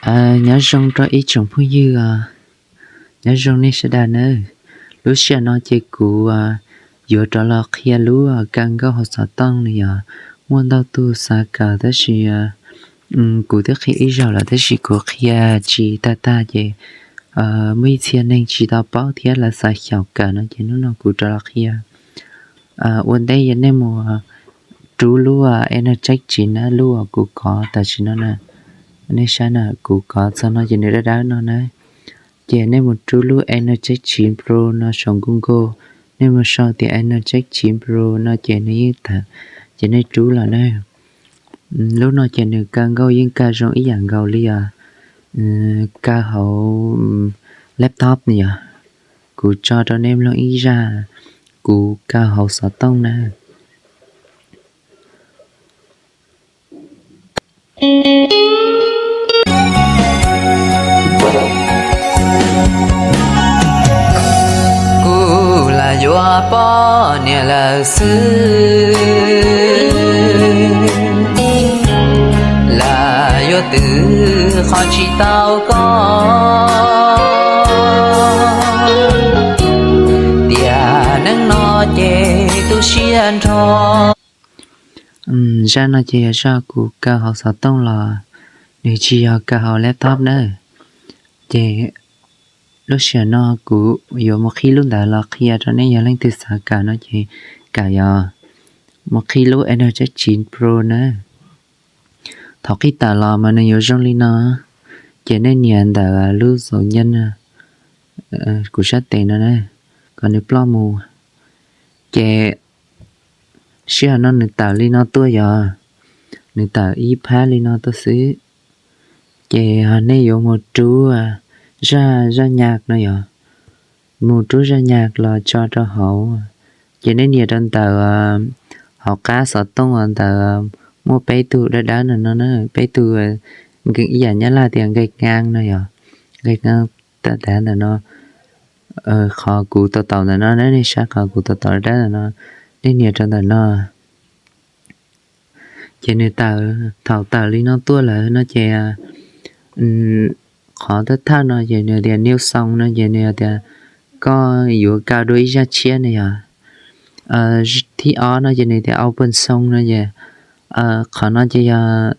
Nyob zoo rau ib tsoom phooj ywg, nyob zoo nej sawv daws nawb. Lub sij hawm no ces kuv yuav rov los qhia lub kaw nkauj hauv xov tooj no yog muaj ntau tus xav kawm tab sis kuv twb qhia ib zaug lawm tab sis kuv qhia tsis tag tag ces muaj ib txhia neeg tsis tau paub thiab lawv xav xyaum kawm no ces hnub no kuv rov los qhia. Ua ntej yog nej mus rub lub Energy Tab Sis na, lub uas kuv kov tam sim no na, nej saib na, kuv kov txog no ces nws dawb dawb no na. Ces nej mus rub lub Energy Tab Sis Pro no saum Google, nej mus sau tias Energy Tab Sis Pro no ces nws yeej tawm, ces nej rub los na. Lub no ces nws kaw nkauj yeej kaw zoo ib yam nkaus li os, kaw hauv laptop na yog. Kuv tso rau nej mloog ib zaj kuv kaw hauv xov tooj na. Kuv lam yuav poj niam lawm xwb, lam yuav twv qhov tsis tau koj. Tiam neej no ces tu siab nrho. Zaj no ces yog zaj kuv kaw hauv xov tooj los, nws tsis yog kaw hauv laptop na. Ces lub sij hawm no kuv yuav mus qhib lub ntawd los qhia rau nej, yog leej twg xav kawm no ces kawm yog mus qhib lub Energy Tab Sis Pro na. Thaum qhib tawm los mas nws yuav zoo li no, ces nej nias ntawm lub zaum nyiaj kuv sab tes no na, kom nws ploj mus. Ces sij hawm no nws tawm li no tuaj yog, nws tawm ib phab li no tuaj xwb. Ces nej yuav mus rub zaj, zaj nyaj no yog, mus rub zaj nyaj los tso rau hauv. Ces nej nias rau ntawm hauv qab xov tooj ntawd muaj peb tug dawb dawb ntawm no na, peb tug, ib yam Nyab Laj tias nqes nqaa no yog, nqes nqaa tab tav ntawm no. Qhov kuv tau tau ntawm no, nej saib qhov kuv tau tau dawb dawb ntawm no, nej nias rau ntawm no. Ces nws tawm, thaum tawm li no tuaj lawm no ces qhov thawj thawj no ces nws tias New Song no ces nws tias koj yuav kaw dua ib zaj tshiab no yog. Thib ob no ces nws tias Open Song no ces qhov no ces yog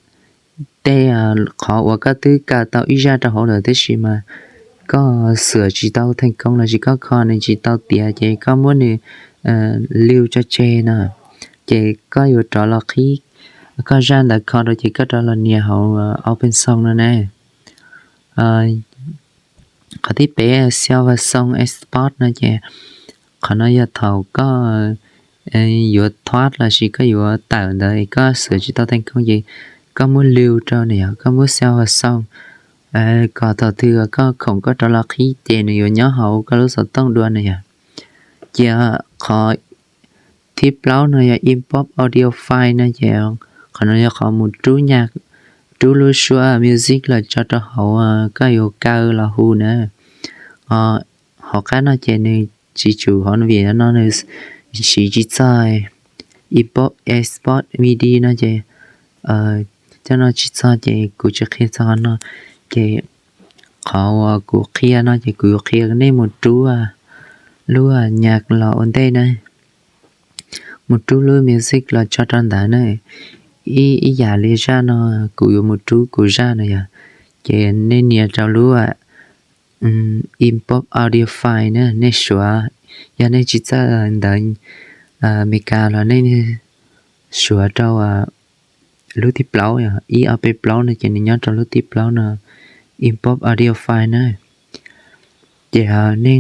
tej qhov uas koj twb kaw tau ib zaj rau hauv lawm tab sis mas koj xyaum tsis tau theej koob los sis koj kho nws tsis tau tiav ces koj muab nws liu tso tseg no, ces koj yuav rov los qhib koj zaj ntawd kho rau ces koj rov los nias hauv Open Song no na. Qhov thib peb Silver Song Export no ces qhov no yog thaum koj yuav thob los sis koj yuav tawm ntawd koj xyaum tsis tau theej koob ces koj muab liu rau na yog, koj muab Silver Song, kom thaum twg koj khoom koj rov los qhib ces nws yuav nyob hauv koj lub xov tooj dua na yog. Ces qhov thib plaub no yog Import Audio File no ces qhov no yog qhov mus rub nyaj, rub lub suab music los tso rau hauv koj yuav kaw los hu na. Hauv qab no ces nws tsis tsum hauv no vim no nws siv tsis txog Import Export MIDI no ces cov no tsis txog ces kuv tsis qhia txog qhov no. Ces qhov uas kuv qhia no ces kuv yuav qhia nej mus rub lub nyaj los ua ntej na, mus rub lub music los tso rau ntawd na. Ib yam li zaj no kuv yuav mus rub kuv zaj no yog, ces nej nias rau lub Import Audio File na, nej suav, yog nej tsis txawj ntawv Meskas los nej suav rau lub thib plaub, ib ob peb plaub no ces nws nyob rau lub thib plaub no, Import Audio File na. Ces nej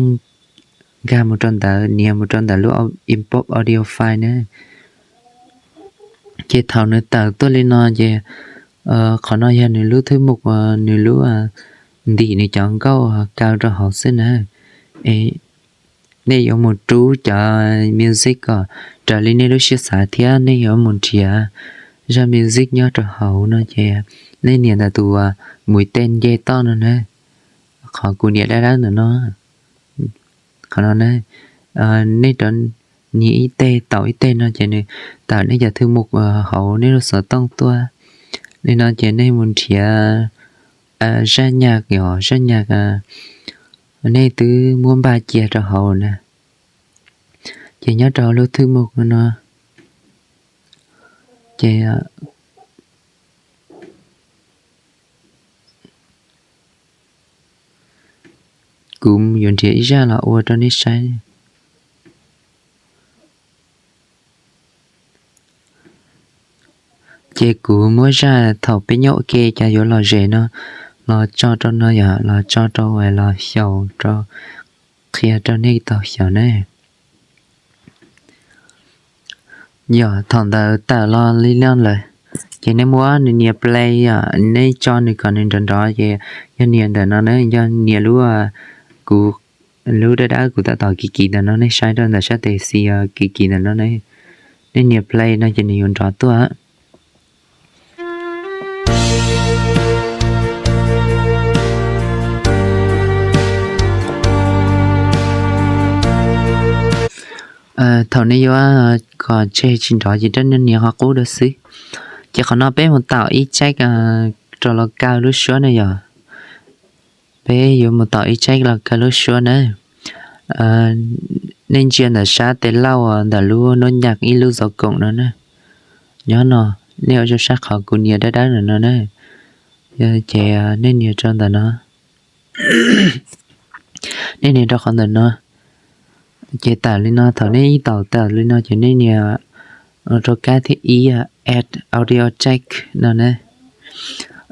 nkag mus rau ntawd, nias mus rau ntawm lub Import Audio File na. Ces thaum nws tawm tuaj li no ces qhov no yog nws lub thwj mus, nws lub ntim nws cov nkauj kaw rau hauv xwb na. Nej yuav mus rub cov music kom raws li nej lub siab xav thiab nej yuav mus nrhiav zaj music nyob rau hauv no ces nej nias ntawm tus mus tej nce toj no na, qhov kuv nias dawb dawb ntawm no, qhov no na, nej rov nias ib teg taum ib teg no ces nws tawm nej cov thwj mus hauv nej lub xov tooj tuaj. Li no ces nej mus nrhiav zaj nyaj, yog zaj nyaj nej twb muab npaj cia rau hauv na. Ces nyob rau lub thwj mus no ces kuv yuav nrhiav ib zaj los ua rau nej saib. Ces kuv muab zaj thaum peb nyob ua ke cas yuav lom zem no los tso rau no, yog los tso rau, los xyaum rau, qhia rau nej tau xyaum ne. Yog thaum ntawd tawm los li no lawm, ces nej muab nws nias play, yog nej tso nws kom nws nrov nrov ces yog nias ntawm no ne, yog nias lub, kuv, lub dawb dawb kuv tab tom kiv kiv ntawm no, nej saib rau ntawm sab tes xis kiv kiv ntawm no ne. Nej nias play no ces nws yuav nrov tuaj. Thaum nej yuav kom tseg tsis nrov ces rab niag nias qhov qub dua xwb. Ces qhov no peb mus taum ib jack rau los kaw lub suab na yog. Peb yuav mus taum ib jack los kaw lub suab na. Nej ntsia ntawm sab tes lauj ntawm lub nub nyaj ib lub zov koom no na. Nyob no, nej ua zoo saib qhov kuv nias dawb dawb ntawm no na. Ces nej nias rau ntawm no. Nej nias rau qhov ntawm no. Ces tawm li no, thaum nej ib taum tawm li no ces nej nias rau kab thib ib, add audio jack no na.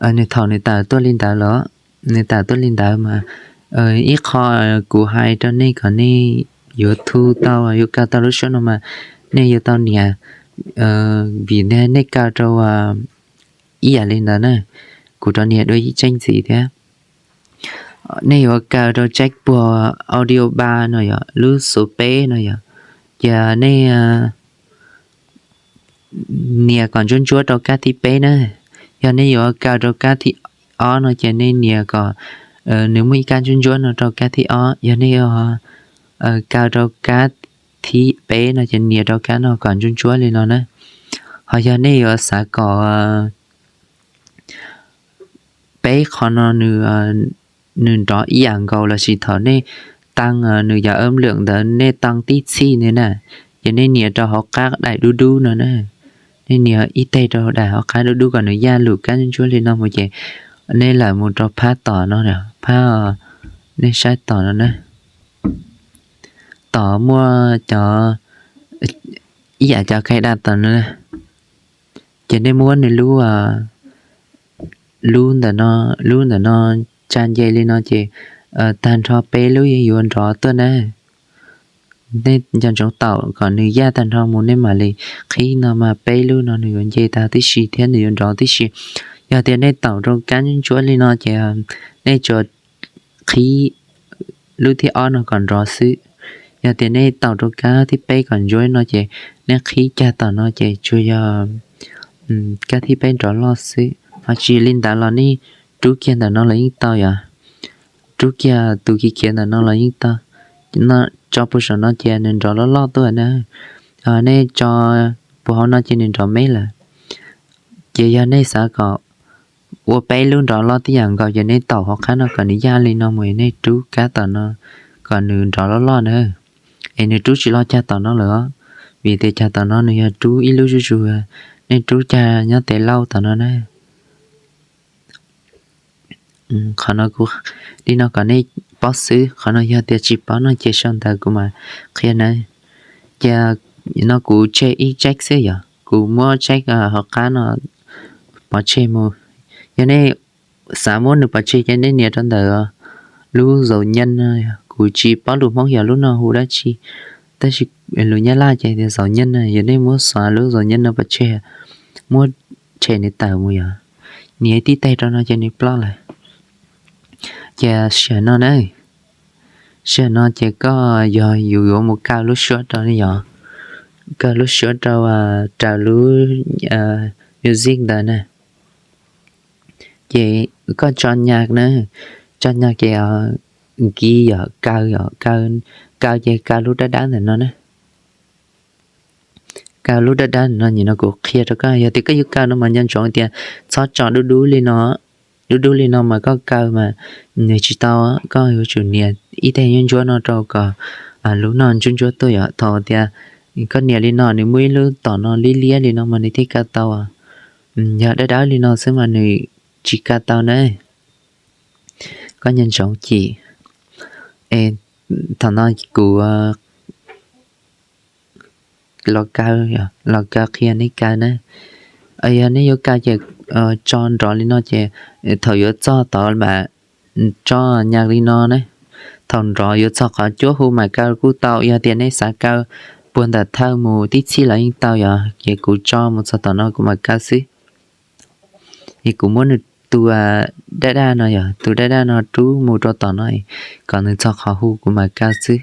Nws thaum nws tawm tuaj li ntawd los, nws tawm tuaj li ntawd mas ib qho kuv hais rau nej kom nej yuav thu tau, yuav kaw tau lub suab no mas nej yuav tau nias, vim nej kaw rau ib yam li ntawd na. Kuv rov nias dua ib jack ntxiv thiab. Nej yuav kaw rau jack puag audio ba no yog lub xuv peb no yog, ces nej nias kom ntsuab ntsuab rau kab thib peb na. Yog nej yuav kaw rau kab thib ob no ces nej nias kom nws muaj ib kab ntsuab ntsuab no rau kab thib ob. Yog nej yuav kaw rau kab thib peb no ces nias rau kab no kom ntsuab ntsuab li no na. Ho yog nej yuav xav kom peb qho no nws nrov ib yam nkaus lossis thaum nej tau nws yam lwm ntawd nej tau tib txhij ne na, ces nej nias rau hauv qab daim dub dub no na. Nej nias ib teg rau daim hauv qab dub dub kom nws yaj lwm kab ntsuab li no mus ces nej lawm mus rau phab tom no, phab, nej saib tom no na. Tom muaj cov, ib yam cov khai daj tom no na. Ces nej muab nws lub, lub ntawm no, lub ntawm no tsa nce li no ces tag nrho peb lub yeej yuav nrov tuaj na. Nej nco ntsoov taum kom nws yaj tag nrho mus nej mam li qhib no mas peb lub no nws yuav nce tag tib si thiab nws yuav nrov tib si. Yog tias nej taum rau kab ntsuab li no ces nej tsuas qhib lub thib ob no kom nrov xwb. Yog tias nej taum rau kab thib peb kom ntsuab no ces nej qhib cag tom no ces tsuas yog kab thib peb nrov loj xwb. Ho tsis li ntawd los nej rub kiag ntawm no los yeej tau yom. Rub kiag tus khiav khiav ntawm no los yeej tau. Tso puag saum no ces nws nrov loj loj tuaj na. Nej tso puag hauv no ces nws nrov me lawm. Ces yog nej xav kom ua peb lub nrov loj tib yam nkaus ces nej taum hauv qab no kom nws yaj li no mus, nej rub kab tom no kom nws nrov loj loj na. Es nws rub tsis loj cag tom no lawm os, vim tias cag tom no nws yog rub ib lub zuj zus, nej rub cag nyob tes lauj tom no na. Qhov no kuv, li no kom nej paub xwb, qhov no yog tias tsis paub no ces sau ntawv kuv mam qhia nawb. Ces no kuv tseg ib jack xwb yom, kuv muab jack hauv qab no pov tseg mus. Yog nej xav muab nws pov tseg ces nej nias rau ntawm lub zaus nyeej no, kuv tsis paub lus Hmoob yog lub no hu dab tsi, tab sis lus Nyab Laj ces tias zaus nyeej no, yog nej muab xav lub zaus nyeej no pov tseg, muab tshem nws tawm mus yom, nias ib tib teg rau no ces nws ploj lawm. Ces sij hawm no na, sij hawm no ces koj yog yus yuav mus kaw lub suab rau ne yom, kaw lub suab rau, raws lub music ntawd na. Ces koj tso nyaj na, tso nyaj ces nkiv yom, kaw yom, kaw ces kaw lub dawb dawb ntawm no na. Kaw lub dawb dawb no, nim no kuv qhia rau koj, yog tias koj yuav kaw no mas nco ntsoov tias txhob tso dub dub li no, dub dub li no mas koj kaw mas nws tsis tau, koj yuav tsum nias ib teg ntsuab ntsuab no rau kom lub no ntsuab ntsuab tuaj yom. Thaum tias koj nias li no nws muaj ib lub tom no liab liab li no mas nws thiaj kaw tau. Yog dawb dawb li no xwb mas nws tsis kaw tau na. Koj nco ntsoov cim. Es thaum no kuv los kaw, los kaw qhia nej kaw na. Yog nej yuav kaw ces tso nrov li no ces thaum yuav txog tod mas tso nyas li no na. Thaum nrov yuav txog qhov cuab hu mas kaw kuj tau, yog tias nej xav kaw puag ntawm thawj mus tib txhij los yeej tau yom. Ces kuv tso mus txog tom no kuv mam kaw xwb. Es kuv muab nws tus daj daj no yog tus daj daj no rub mus rau tom no kom nws txog qhov hu kuv mam kaw xwb.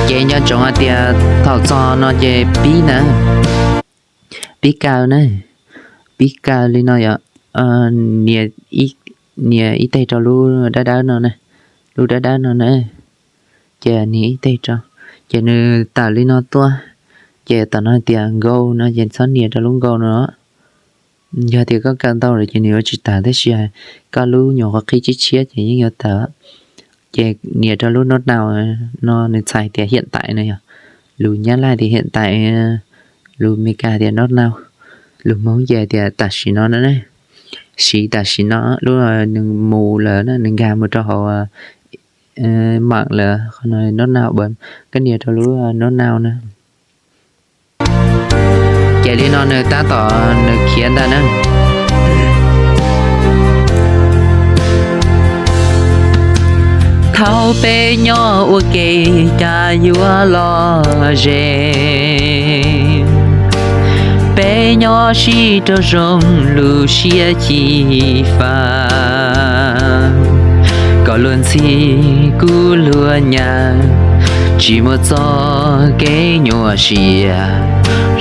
Ces nco ntsoov hais tias thaum txog no ces pib na, pib kaw na, pib kaw li no yom. Nias ib teg rau lub dawb dawb no na, lub dawb dawb no na. Ces nias ib teg rau, ces nws tawm li no tuaj. Ces tom no hais tias nkaus no ces txhob nias rau lub nkaus no. Yog tias koj kaw ntau lawm ces nws yuav tsis tawm, tab sis koj lub nyuam qhuav qhib tshiab tshiab ces yeej yuav tawm. Ces nias rau lub nod nau no, nws txhais tias hiam taim no yog, lus Nyab Laj tias hiam taim, lus Meskas tias nod nau, lus Hmoob ces tias tam sim no no ne. Siv tam sim no, lub nws mus lawm na, nws nkag mus rau hauv mam lawm, nod nau, koj nias rau lub nod nau na. Ces li no nws tab tom nws khiav ntag na. Thaum peb nyob ua ke cas yuav lom zem, peb nyob sib raug zoo lub siab xyiv fab. Koj luag ntxhi kuv luag nyav, tsis muaj txoj kev nyuaj siab,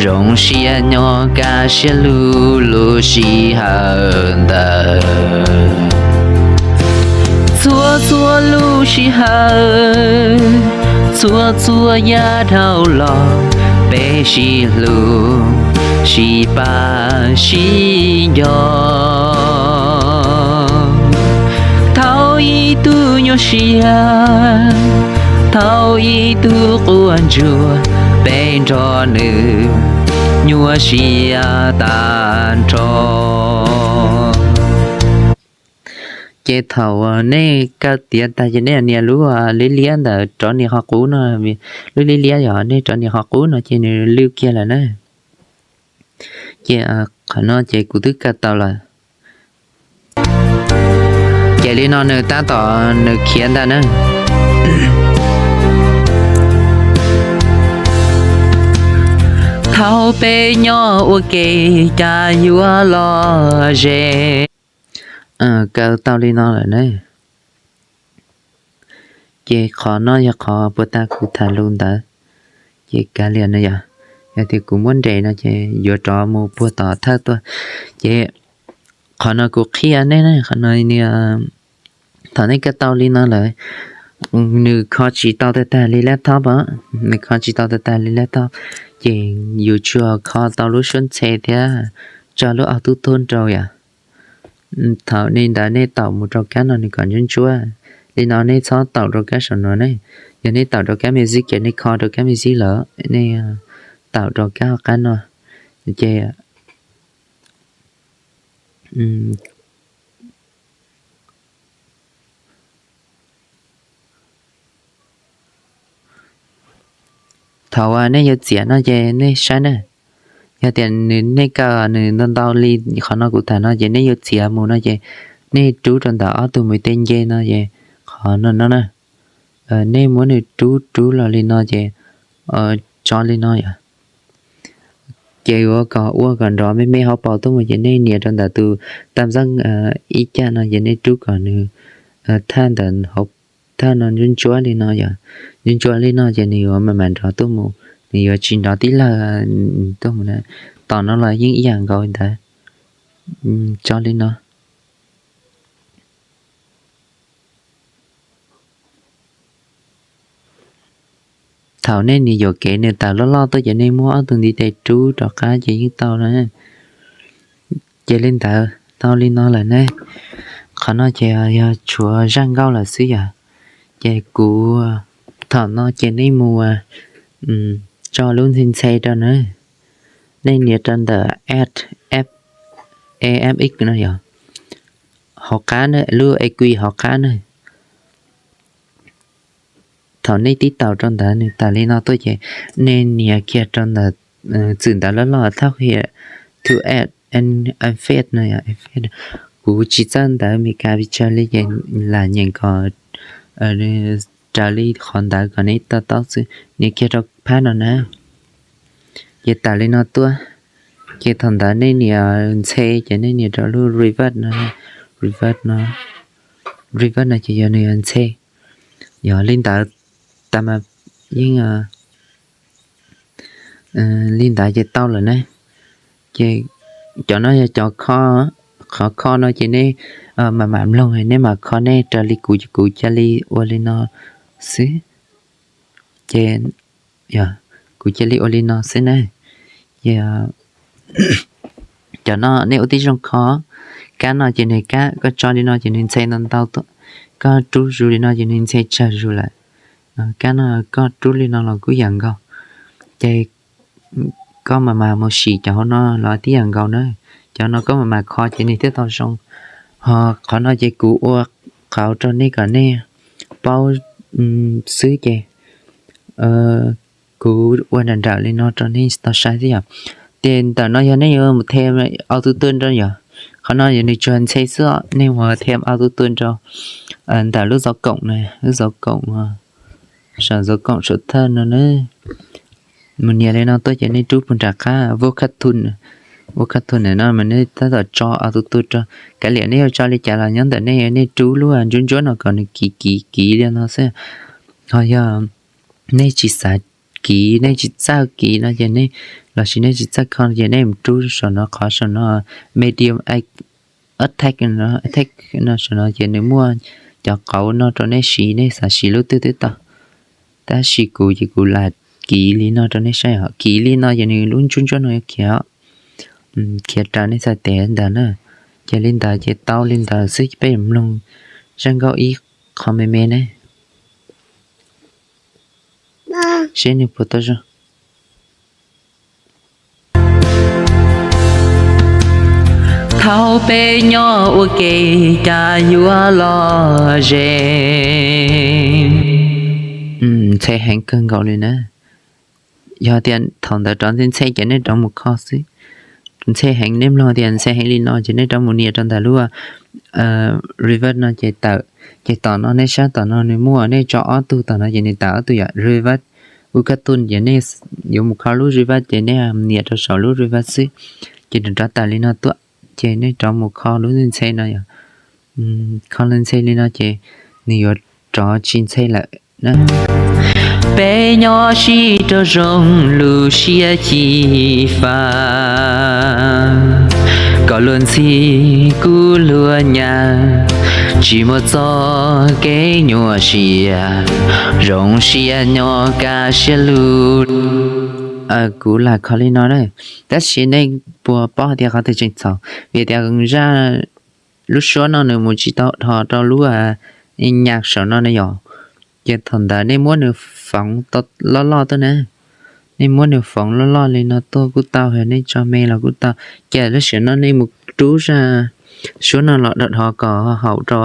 zoo siab nyob kaj siab lug lub sij hawm ntawd. Txhua txhua lub sij hawm, txhua txhua yav dhau los, peb sib hlub, sib pab, sib nco. Thaum ib tug nyuaj siab, thaum ib tug quaj ntsuag, peb nrog nws nyuaj siab tag nrho. Ces thaum nej kaw tiav tag ces nej nias lub liab liab ntawd rov nias qhov qub no, lub liab liab yog nej rov nias qhov qub no ces nws lwj kiag lawm na. Ces qhov no ces kuv twb kaw tau lawm. Ces li no nws tab tom nws khiav ntag na. Thaum peb nyob ua ke cas yuav lom zem. Kaw tau li no lawm na. Ces qhov no yog qhov puag ta kuv tham lus ntawd. Ces kav liam no yog, yog tias kuv muab nres no ces yuav rov mus puag tom thawj tuaj. Ces qhov no kuv qhia nej na, qhov no thaum nej kaw tau li no lawm, nws kho tsis tau tag tag li laptop, nws kho tsis tau tag tag li laptop, ces yus tsuas kho tau lub suab ntxhe thiab tso lub auto tune rau yom. Thaum li ntawd nej taum mus rau kab no nws kom ntsuab ntsuab. Li no nej txhob taum rau kab saum no ne. Yog nej taum rau kab music ces nej kho rau kab music lawm, nej taum rau kab hauv qab no. Ces thaum nej yuav txiav no ces nej saib na. Yog tias nws, nej kaw nws ntau ntau li qhov no kuv tham no ces nej yuav txiav mus no ces nej rub rau ntawm ob tug mus tej nce no ces qhov no no na. Nej muab nws rub rub los li no ces tso li no yom. Ces yuav kom ua kom nrov me me hauv paus tuaj mus ces nej nias rau ntawm tus tam zaj ib caj no ces nej rub kom nws thaj ntawm hauv thaj no ntsuab ntsuab li no yom. Ntsuab ntsuab li no ces nws yuav mam mam nrov tuaj mus, nws yuav tsis nrov tib lawg tuaj mus na. Tom no los yeej ib yam nkaus ntawd. Tso li no. thaum nej nias yuam kev nws tawm loj loj tuaj ces nej muab ob tug ntiv tes rub rov qab ces yeej tau na. Ces li ntawd tau li no lawm ne. Qhov no ces yog tshuav zaj nkauj lawm xwb yom. Ces kuv, thaum no ces nej mus tso lub ntxhe ntxhe rau na. Nej nias rau ntawm app, app, app no yog hauv qab na, lub aqi hauv qab na. Thaum nej tib taus rau ntawd nws tawm li no tuaj ces nej nias kiag rau ntawm txwm ntawv loj loj thauj hiam to add an effect no yog effect. Kuv tsis txawj ntawv Meskas pes tsawg li ces lam nyeem kom raws li qhov ntawd kom nej to taub xwb. Nias kiag rau phab no na, ces tawm li no tuaj. Ces thaum ntawd nej nias ntxhe ces nej nias rau lub reverse no, reverse no, reverse no ces yog nws ntxhe. Yog li ntawd, tas mas yeej li ntawd ces tau lawm ne. Ces cov no yog cov kho, qhov kho no ces nej mam mam mloog, nej mam kho nej raws li kuv ces kuv cia li ua li no xwb. Ces kuv cia li ua li no xwb na. Ces cov no nej ua tib zoo kho. Kab no ces nws kab, koj tso li no ces nws ntxhe ntau ntau tuaj. Koj rub zus li no ces nws ntxhe tsawg zus lawm. Kab no koj rub li no los kuj yam nkaus. Ces koj mam mam mus sim cov hauv no los tib yam nkaus na. Cov no koj mam mam kho ces nws thiaj tau zoo. Ho qhov no ces kuv ua qauv rau nej kom nej paub xwb ces kuv ua nrawm nrawm li no rau nej tau saib xwb yom. Ces ntawm no yog nej yuav mus them auto tune rau yom. Qhov no yog nws tsuas ntxhe xwb, nej mus them auto tune rau ntawm lub zov koom na, lub zov koom, saum zov koom saum thawj no na. Mus nias li no tuaj ces nej rub puag nram qab Vocal Tone, Vocal Tone no mas nej tab tom tso auto tune rau. Kav liam nej yuav tso li cas los nyob ntawm nej, nej rub lub ntsuab ntsuab no kom nws kiv kiv kiv li no xwb. Ho yog nej tsis xav kiv, nej tsis txawj kiv no ces nej, los sis nej tsis txawj kho ces nej mus rub saum no, qhov saum no medium attack, attack no, saum no ces nws muaj cov qauv no rau nej siv, nej xav siv lub twg twb tau. Tab sis kuv ces kuv lam kiv li no rau nej saib os. Kiv li no ces nws lub ntsuab ntsuab no yuav khiav, khiav raws nej txhais tes ntawd na. Ces li ntawd ces tau li ntawd xwb, peb mloog zaj nkauj ib qho me me ne, seb nws puas tau zoo. Thaum peb nyob ua ke cas yuav lom zem. Ntxhe heev kawg nkaus li na. Yog tias thaum ntawd rov ntxhe ntxhe ces nej rov mus kho xwb. Ntxhe heev, nej mloog tias ntxhe heev li no ces nej rov mus nias rau ntawm lub reverse no ces tawm. Ces tom no nej saib tom no nws muaj, nej tso ob tug tom no ces nws tawm ob tug yom, reverse, Vocal Tone ces nej yuav mus kho lub reverse ces nej nias rau saum lub reverse xwb, ces nws rov tawm li no tuaj. Ces nej rov mus kho lub ntxhe no yom, kho lub ntxhe li no ces nws yuav rov tsis ntxhe lawm. Peb nyob sib raug zoo lub siab xyiv fab, koj luag ntxhi kuv luag nyav, tsis muaj txoj kev nyuaj siab, zoo siab nyob kaj siab lug. Kuv lam kho li no na, tab sis nej puas paub hais tias qhov twg tseem txhaum? Vim tias zaj lub suab no nws mus tsis tau dhos rau lub nyaj saum no ne yom. Ces thaum ntawd nej muab nws foov loj loj tuaj na. Nej muab nws foov loj loj li no tuaj kuj tau, yog nej tso me los kuj tau. Ces lub sij hawm no nej mus rub zaj suab no los dhos dhos kom haum rau,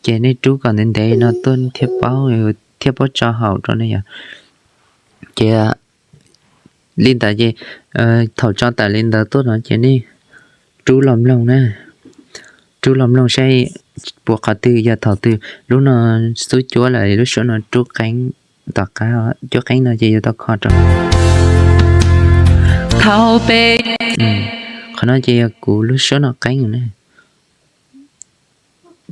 ces nej rub kom ntev ntev no tuaj thiaj paub, thiaj paub tso haum rau ne yom. Ces li ntawd ces thaum tso tawm li ntawd tuaj no ces nej rub los mloog na. Rub los mloog saib puas qhov twg yog thaum twg. Lub no xub cuab lawm, lub suab no rub qeeb tom qab, cuab qeeb no ces yuav tau kho rau. Thaum peb, qhov no ces yog kuv lub suab no qeeb na.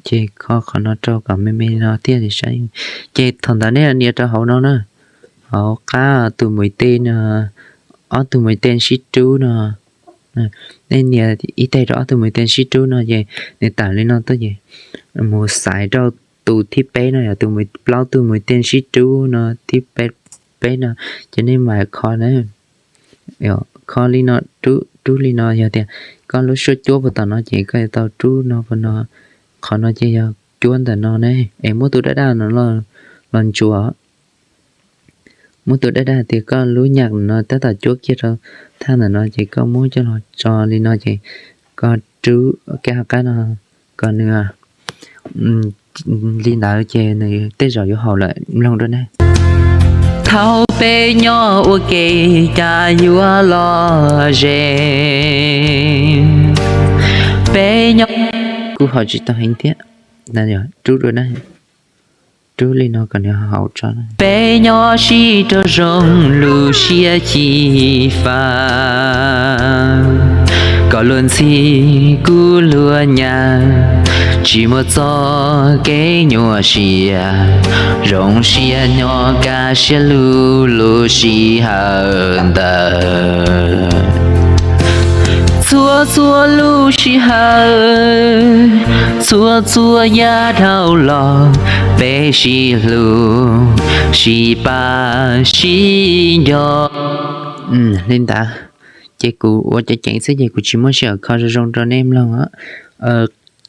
Ces kho qhov no rau kom me me no thiaj li saib. Ces thaum ntawd nej nias rau hauv no na, hauv qab tus mus tej no, ob tug mus tej sib rub no. Nej nias ib teg rau ob tug mus tej sib rub no ces nws tawm li no tuaj ces mus xaiv rau tus thib peb no yom, tus plaub tug mus tej sib rub no thib peb. peb no, ces nej mam kho na. Kho li no, rub li no, yog tias koj lub suab cuab puas tom no ces koj yuav tau rub no puas no. Qhov no ces yog cuab ntawm no ne, es muab tus daj daj no los ntsuas. Muab tus daj daj tias koj lub nyam no tab tom cuab kiag rau thaj ntawm no ces koj muab coj los tso li no ces koj rub kab hauv qab no kom nws li ntawd ces nws tej zaum yuav haum lawm, mloog dua ne. Thaum peb nyob ua ke cas yuav lom zem, peb nyob kuj haum tsis tau heev thiab. Rub dua na, rub li no kom nws haum tso. Peb nyob sib raug zoo lub siab xyiv fab, koj luag ntxhi kuv luag nyav, tsis muaj txoj kev nyuaj siab, zoo siab nyob kaj siab lug lub sij hawm ntawd. Txhua txhua lub sij hawm, txhua txhua yav dhau los, peb sib hlub, sib pab, sib nco. Li ntawd, ces kuv ua ceev ceev xwb ces kuv tsis muaj sij hawm kho zoo zoo rau nej mloog.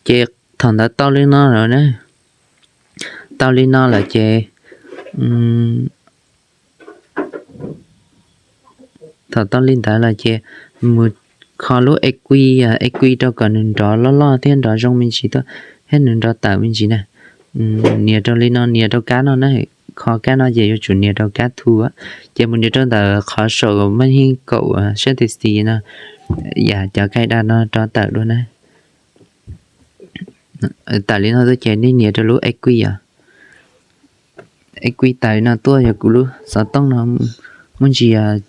Ces thaum ntawd tau li no lawm na, tau li no lawm ces, thaum tau li ntawd lawm ces mus kho lub equi, equi rau kom nws nrov loj loj thiab nrov zoo me ntsis tuaj, thiab nws nrov tawm me ntsis na. Nias rau li no, nias rau kab no na, kho kab no ces yuav tsum nias rau kab thu. Ces mus nias rau ntawm qhov saum maj hib kaum sab tis tis no, yam cov kai da no rov tawm dua na. Tawm li no tuaj ces nej nias rau lub equi os. Equi tawm no tuaj yog kuv lub xov tooj no muaj ntsis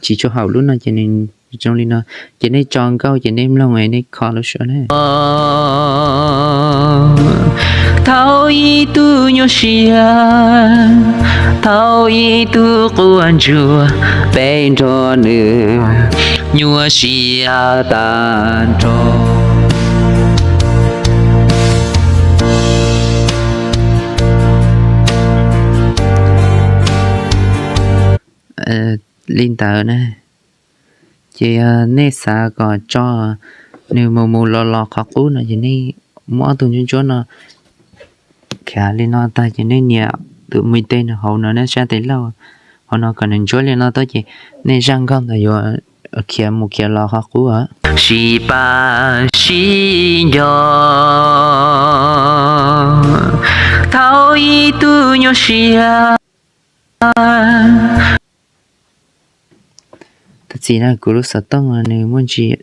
tsis tshua haum lub no ces nws zoo li no. Ces nej tso nkauj ces nej mloog nej kho lub suab na. Thaum ib tug nyuaj siab, thaum ib tug quaj ntsuag, peb nrog nws nyuaj siab tag nrho. Li ntawd na, ces yog nej xav kom tso nws mus mus los los qhov qub no ces nej muab ob tug ntsuab ntsuab no khiav li no tag ces nej nias tus me tes nws hauv no nej sab tes laug hauv no kom nws ntsuab li no tuaj ces nej zaj nkauj ntawd yuav khiav mus khiav los qhov qub. Sib pab sib nco, thaum ib tug nyuaj siab. Tab sis na kuv lub xov tooj nws muaj ntsis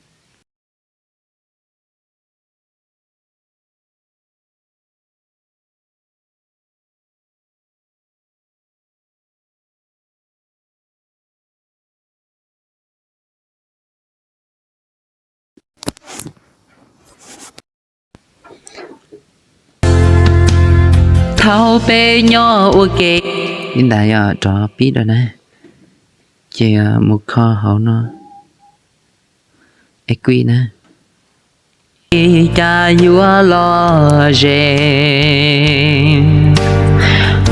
Thaum peb nyob ua ke, li ntawd yog rov pib dua na, ces mus kho hauv no, equi na. Cas yuav lom zem,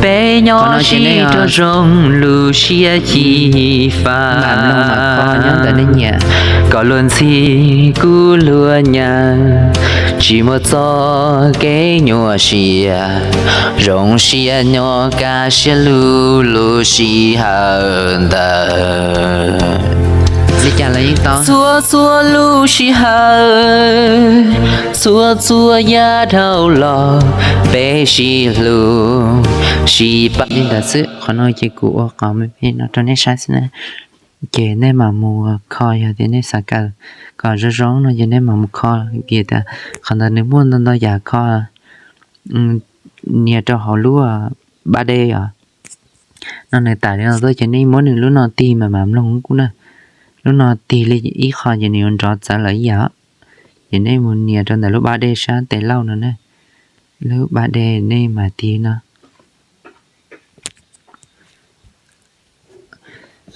peb nyob sib raug zoo lub siab xyiv fab, koj luag ntxhi kuv luag nyav, tsis muaj txoj kev nyuaj siab, zoo siab nyob kaj siab lug lub sij hawm ntawd. Txhua txhua lub sij hawm, txhua txhua yav dhau los, peb sib hlub sib pab li ntawd xwb. Qhov no ces kuv ua qhov me me no rau nej saib xwb na. Ces nej mam mus kho yog tias nej xav kawm kom zoo zoo no ces nej mam mus kho, vim tias qhov ntawd nws muaj ntau ntau yam kho, nias rau hauv lub ba D os. No nws tawm li no tuaj ces nej muab nws lub no tig mas mam mloog kuj na. Lub no tig li ib qho ces nws yuav nrov txawv lawm ib yam. Ces nej mus nias rau ntawm lub ba D sab tes laug no na. Lub ba D nej mam tig no.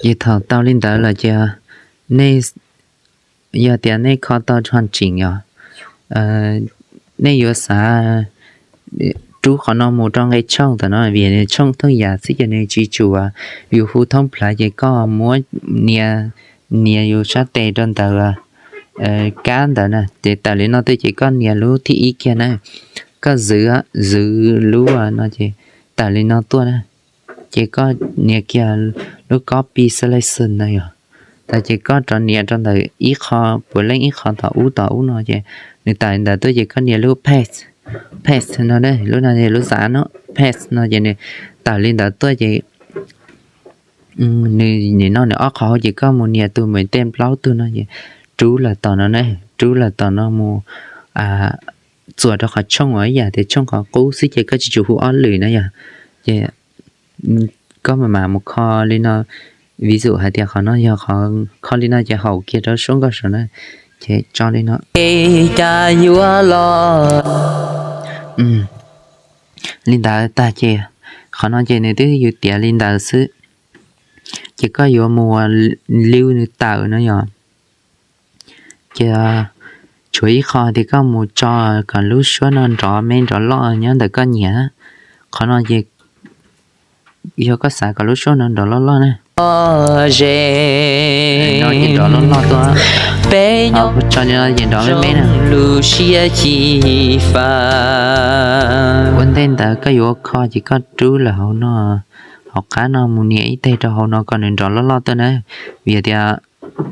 Ces thaum tau li ntawd lawm ces nej, yog tias nej kho tau tshoj tseem os, nej yuav xav rub Rub qhov no mus rau nqe tshooj tam no, vim tshooj thooj yam xwb ces nws tsis tsum yus hu thoob plaws, ces koj muab nias, nias yus sab tes rau ntawm kab ntawd na, ces tawm li no tuaj ces koj nias lub thib ib kiag na, koj zwv, zwv lub no ces tawm li no tuaj na, ces koj nias kiag lub copy selection no yog, tas ces koj rov nias rau ntawm ib qho puav leej ib qho tom ub tom ub no ces nws tawm li ntawd tuaj ces koj nias lub paste, paste no, lub no lub xav no, paste no ces nws tawm li ntawd tuaj ces nws nim no nws ob qho hauv ces koj mus nias tus mus tej plaub tug no ces rub lawm tom no na, rub lawm tom no mus txuas rau qhov tshooj uas ib yam tias tshooj qhov qub xwb ces koj tsis tsum hu ob lwm na yog, ces koj mam mam mus kho li no, vis zum hais tias qhov no yog qhov, kho li no ces haum kiag rau suab nkauj saum na, ces tso li no. Cas yuav los li ntawd tag ces qhov no ces nws twb yus tiav li ntawd xwb, ces koj yuav mus liu nws tawm no yog, ces tshuav ib qho tias koj mus tso kom lub suab no nrov me nrov loj nyob ntawm koj nyiam. Qhov no ces yog koj xav kom lub suab no nrov loj loj na, no ces nrov loj loj tuaj, peb nyob tso no ces nrov me me na. Lub siab xyiv fab. Ua ntej ntawd koj yuav kho ces koj rub lawm hauv no, hauv qab no mus nias ib teg rau hauv no kom nws nrov loj loj tuaj na, vim tias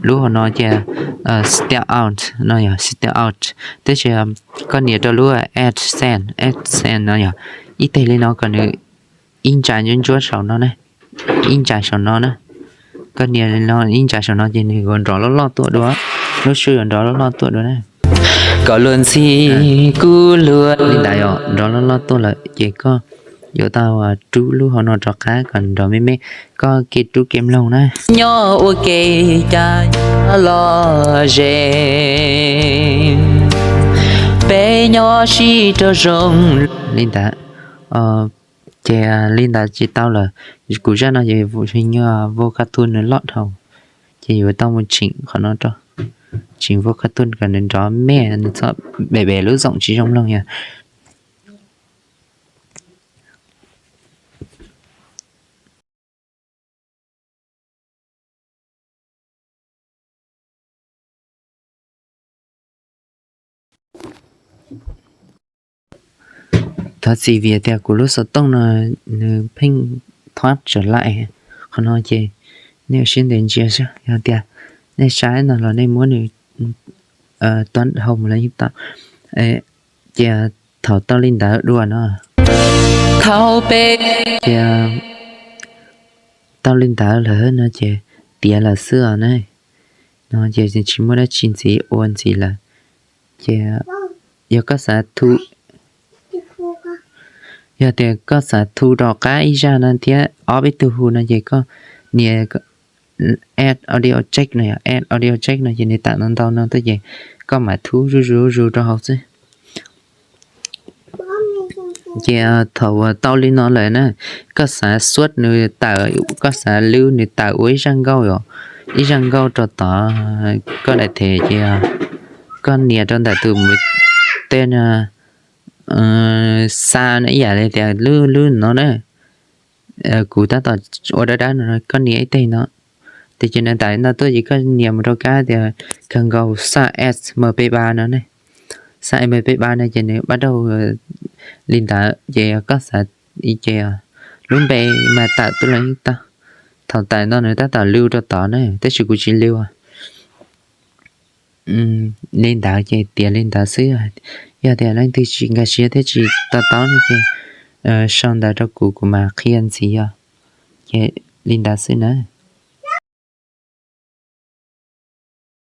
lub hauv no ces step out no yog step out, tab sis koj nias rau lub accent, accent no yog ib teg li no kom nws ib ntsa ntsuab ntsuab saum no na, ib ntsa saum no na. Koj nias li no ib ntsa saum no ces nws yuav nrov loj loj tuaj dua, lub suab yuav nrov loj loj tuaj dua na. Kom luag ntxhi kuv luag li ntawd yog nrov loj loj tuaj lawm ces koj yuav tau rub lub hauv no rov qab kom nrov me me, koj kev rub kev mloog na. Nyob ua ke cas yuav los ze, peb nyob sib raug zoo li ntawd. Ces li ntawd ces tau lawm. Kuv zaj no ces nyuag vocal tone nws loj dhau, ces yuav tau mus tseem qhov no rau, tseem vocal tone kom nws nrov me, nws txhob pem pem lub zoom tsis zoo mloog yog. Thov txim vim tias kuv lub xov tooj no nws pheej thob tsawv laim, qhov no ces nej ua siab ntev ntsia saib, yog tias nej saib no los nej muab nws tua dhau mus los yeej tau. Ces thaum tau li ntawd dua no, thaum peb ces tau li ntawd lawm no ces tiav lawm xwb os na. No ces tsis muaj dab tsi ntxiv ua ntxiv lawm. Ces yog koj xav thu, yog tias koj xav thu rov qab ib zaj no thiab ob peb tug hu no ces koj nias add audio track no, add audio track no ces nws tawm ntau ntau no tuaj ces koj mam thu zuj zus zuj zus rau hauv xwb. Ces thaum uas tau li no lawm na, koj xav xuab nws tawm, koj xav lwb nws tawm ua ib zaj nkauj, ib zaj nkauj rau tod, koj daim them ces koj nias rau ntawm tus mus tej no, xa no ib yam li tias lub lub no na. Kuv tab tom ua dawb dawb no, koj nias ib teg no, ces ces nws tawm no tuaj ces koj nias mus rau kab tias kawg nkaus xa S M P ba no ne. Xa M P ba no ces nws pab rau li ntawd ces koj xav ces lub npe mas tawm tuaj los yeej tau. Thaum tawm no nws tab tom lwb rau tod na, tab sis kuv tsis lwb. Li ntawd ces tiav li ntawd xwb. Yog tias leej twg tsis nkag siab thiab tsis to taub no ces sau ntawv rau kuv, kuv mam qhia ntxiv os. Ces li ntawd xwb na.